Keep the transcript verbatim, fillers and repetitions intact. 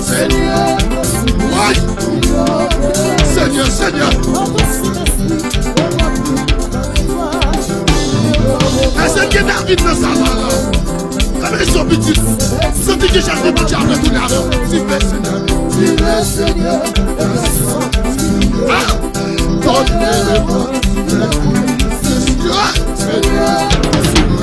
Senyè, Senyè, Senyè. Èske gen David nan sal la? Leve men w, pitit. Santi ke jan de Bondye ap retounen avè w. Ti pè, Senyè. Ti pè, Senyè. Ah! Donne-moi. Senyè, Senyè.